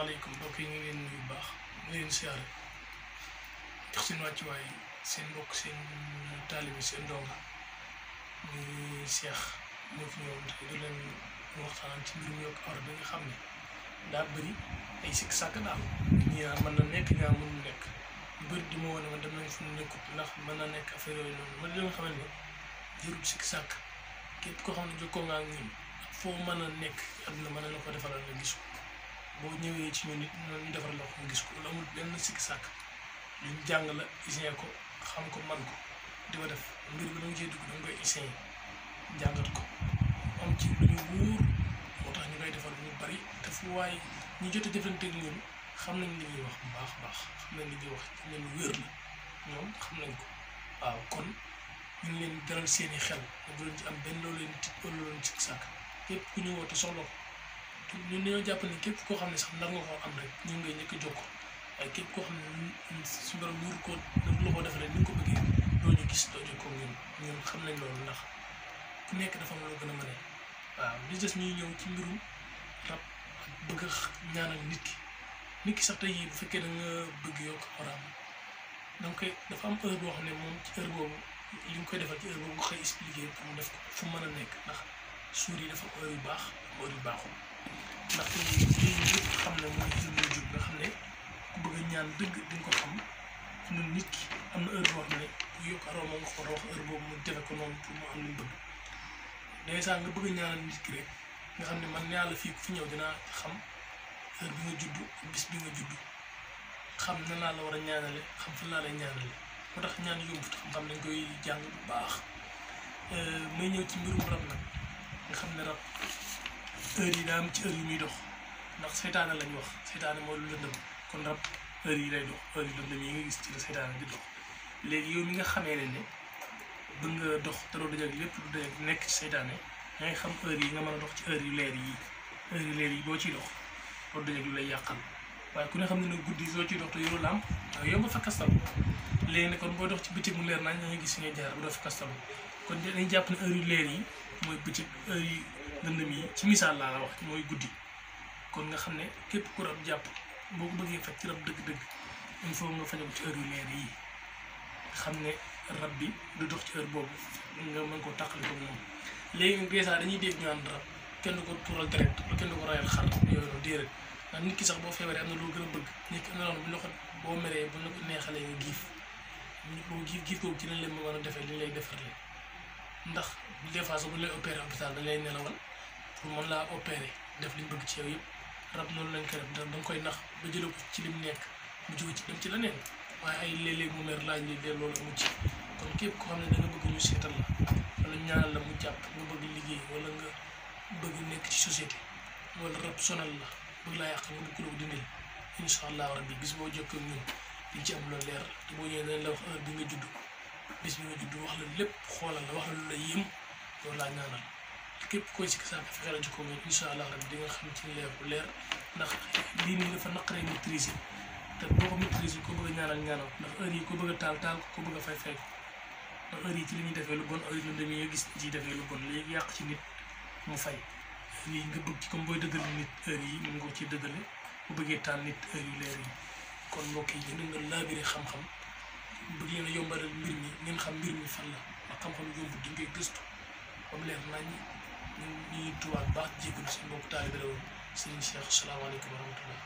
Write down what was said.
asalaamaaleykum mbokk yi ñu ngi leen nuyu bu baax ñu leen siyaare jox seen wàccuwaay seen mbokk seen taalibe seen donga muy Cheikh ñoo fi ñëwoon tey du leen waxtaan ci mbirum yokk awra bi nga xam ne daa bëri ay sikk sàkk daal ñii mën na nekk ñaa mënul nekk lu bëri di ma wane ma dem nañ fu mu nekkut ndax mën na nekk affaire yooyu noonu ma leen xamal ne jërul sikk sàkk képp koo xam ne jokkoo nga ak ñun foo mën a nekk àdduna mën na la ko defaral nga gis ko boo ñëwee ci ñun it ñu defar la ko nga gis ko lu amul benn sikk sàkk luñ jàng la essayé ko xam ko man ko di ko def mbir bi da nga cee dugg da nga koy essayé jàngat ko am ci lu ñu wóor moo tax ñu koy defar ñu bari te fu waaye ñu jot a jëflanteeg ñun xam nañ li ñuy wax bu baax a baax xam nañ li ñuy wax ci leen wér la ñoom xam nañ ko waaw kon ñu ngi leen dalal seeni xel ne bu leen ci am benn loolu leen tit wala loolu sikk sàkk képp ku ñu woote soxla ko ñun dañoo jàpp ne képp koo xam ne sax nar nga koo am rek ñu ngay njëkk a jokkoo waaye képp koo xam ne su borom wóor ko nag la ko defalee ni nga ko bëggee doo ñu gis doo jokkoo ñun xam nañ loolu ndax ku nekk dafa am loo gën a mën waaw li des ñuy ñëw ci mbirum rab ak bëgg a ñaanal nit ki sax tey jii bu fekkee da nga bëgg yokk awraam da nga koy dafa am heure boo xam ne moom ci heure boobu li nga koy defal ci heure boobu nga koy expliqué pour mu def ko fu mën a nekk ndax suur yi dafa heure yu baax heure yu baaxul ndax lii ñëpp xam ne mooy ilmu jub nga xam ne ku bëgg a ñaan dëgg di nga ko xam ñun nit ki am na heure boo xam ne ku yokk awra moom nga ko wax heure boobu mu defe ko noonu pour mu am li mu bëgg dèjà nga bëgg a ñaanal nit ki rek nga xam ne man yàlla fii ku fi ñëw dinaa xam heure bi nga judd bis bi nga judd xam na laa la war a ñaanale xam fan laa lay ñaanale moo tax ñaan yomb xam-xam dañ koy jàng bu baax may ñëw ci mbirum rab nag nga xam ne rab heure yi daa am ci heure yu muy dox ndax seytaane lañ wax seytaane mooy lu lëndëm kon rab heure yi lay dox heure yu lëndëm yi nga gis ci la seytaane di dox léegi yow mi nga xamee ne bëgg nga dox te doo dajal lépp lu dajal nekk ci seytaane da ngay xam heure yi nga mën a dox ci heure yu leer yi boo ciy dox doo dajal lu lay yàqal waaye ku ne xam ne nag guddi soo ciy dox te yoru làmp yomb fa kastal léegi ne kon boo dox ci bëccëg mu leer nañ da ngay gis si ngay jaar bu doo fa kastal kon dañuy jàpp ne heure yu leer yi mooy bëccëg heure yi lëndëm yi ci misaal laa la wax mooy guddi kon nga xam ne képp ku rab jàpp boo ko bëggee faj ci rab dëgg-dëgg il faut nga fajal ko ci heure yu leer yi xam ne rab bi du dox ci heure boobu nga mën koo tàqali ko moom léegi nag dèjà dañuy dégg ñu naan rab kenn du ko tuural direct kenn du ko rayal xar yooyu noonu déedéet ndax nit ki sax boo feebaree am na loo gën a bëgg nit ki am na loolu bu ñu la ko boo meree bu ñu la ko neexalee nga giif boo giif boobu ci lañ leen mën a defee li lay defarlee ndax des fois sax bu ñu lay opéré hôpital dañ lay nelawal pour mën laa opéré def liñ bëgg ci yow yëpp rab noonu lañ koy def da nga koy nax ba jëlee ko ci lim nekk mu jóge ci dem ci leneen waaye ay léeg-léeg mu mer laaj li de loolu amu ci kon képp koo xam ne da nga bëgg ñu seetal la wala ñaanal la mu jàpp nga bëgg liggéey wala nga bëgg nekk ci société wala rab sonal la bëgg laa yàq nga bëgg ko dindil incha allah rabbi bis boo jokkoo ñun di ci am loolu leer te boo ñëwee dañ la wax heure bi nga judd bis bi nga judd wax la lépp xoolal la wax la lu la yéem loolu laa ñaanal képp koy sikk saaka fexe la jokkoo ñun incha allah rabbi di nga xam ci leer bu leer ndax lii nii dafa naqaree maîtriser te boo ko maîtriser ko bëgg a ñaanal ndax heure yi ko bëgg a taal ko bëgg a fay ko ndax heure yi ci li ñuy defee lu bon heure yi lëndëm yi nga gis ciy defee lu bon léegi yàq ci nit mu fay lii nga bëgg ci comme booy dëggale nit heure yi mën nga ko ci dëggale bu bëggee taal nit heure yu leer yi kon mbokk yi ñu nga laabiri xam-xam bëgg leen a yombalal mbir mi ngeen xam mbir mi fan la ak xam-xam yombu di ngay gëstu ba mu leer nañ ñuy tubaab baax jéggalu seen mbokk taalibe la woon Serigne Cheikh salaamaaleykum wa rahmatullah